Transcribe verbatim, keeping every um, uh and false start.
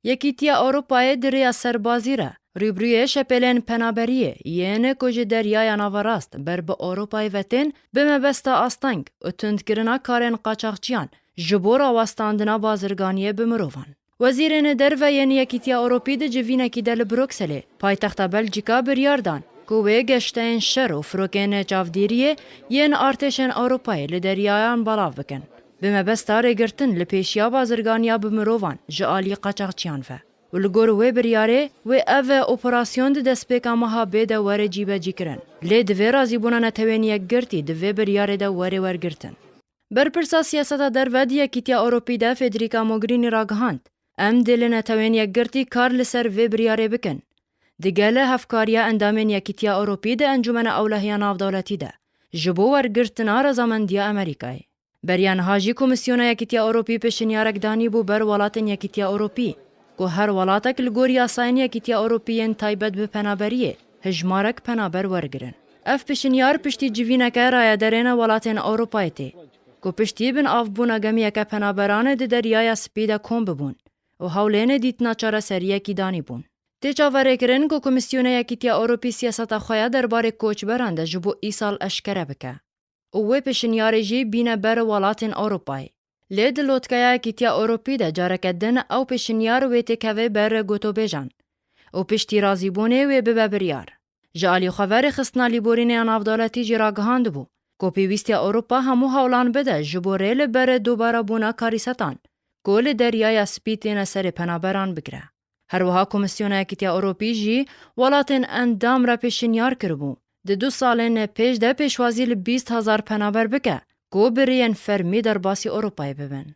Yekîtiya Ewropayê di rêya serbazî re rûbirûyê şepêlên penaberiyê yên ku ji Deryaya Naverast ber bi Ewropayê ve tên bi mebesta asteng û tundkirina karên qaçaxçiyan ji bo rawestandina bazirganiyê bi mirovan. Wezîrên derve yên Yekîtiya Ewropî di civînekî de li Brukselê, paytexta Belcîka, biryar dan ku wê geşteyên şer û firokên çavdêriyê yên artêşên Ewropayê li deryayan belav bikin, bi mebesta rêgirtin li pêşiya bazirganiya bi mirovan ji alî qaçaxçiyan ve. Û li gor wê biryarê, wê ev operasyon di destpêka meha bê de were cîbecîkirin. Lê divê razîbûna Netewên Yekgirtî di vê biryarê de were wergirtin. Berpirsa siyaseta derve di Yekîtiya Ewropî de Federica Mogherini ragihand, em dê li Netewên Yekgirtî kar li ser vê biryarê bikin. Digel hevkariya endamên Yekîtiya Ewropî di Encûmena Ewlehiya Navdewletî de ji bo wergirtina rezamendiya Amerîkayê. Beriya niha jî Komîsyona Yekîtiya Ewropî pêşinyarek danîbû ber welatên Yekîtiya Ewropî, ku her welatek li gor yasayên Yekîtiya Ewropî yên taybet bi penaberiyê hijmarek penaber wergirin. Ev pêşinyar piştî civîneke rayedarên welatên Ewropayê tê, ku piştî binavbûna gemiyeke penaberan di Deryaya Spî de kom bibûn û hewlên dîtina çareseriyekî danîbûn. Tê çaverêkirin ku Komîsyona Yekîtiya Ewropî siyaseta xwe ya derbarê koçberan de ji bo îsal eşkere bike û wê pêşinyarê jî bîne ber welatên Ewropayê. Lê di lotkaya Yekîtiya Ewropî de careke din ew pêşinyar wê têkeve ber gotobêjan û piştî razîbûnê wê bibe biryar. Ji alî xwe ve Rêxistina Lêborînê ya Navdewletî jî ragihandibû ku pêwîst e Ewropa hemû hewlan bide ji bo rê li ber dobarabûna karîsetan ku li Deryaya Spî têne serê penaberan bigire. Her wiha Komîsyona Yekîtiya Ewropî jî welatên endam re pêşinyar kiribû, di du salên pêş de pêşwazî li bîst hezar penaber bike ku bi rêyên fermî derbasî Ewropayê bibin.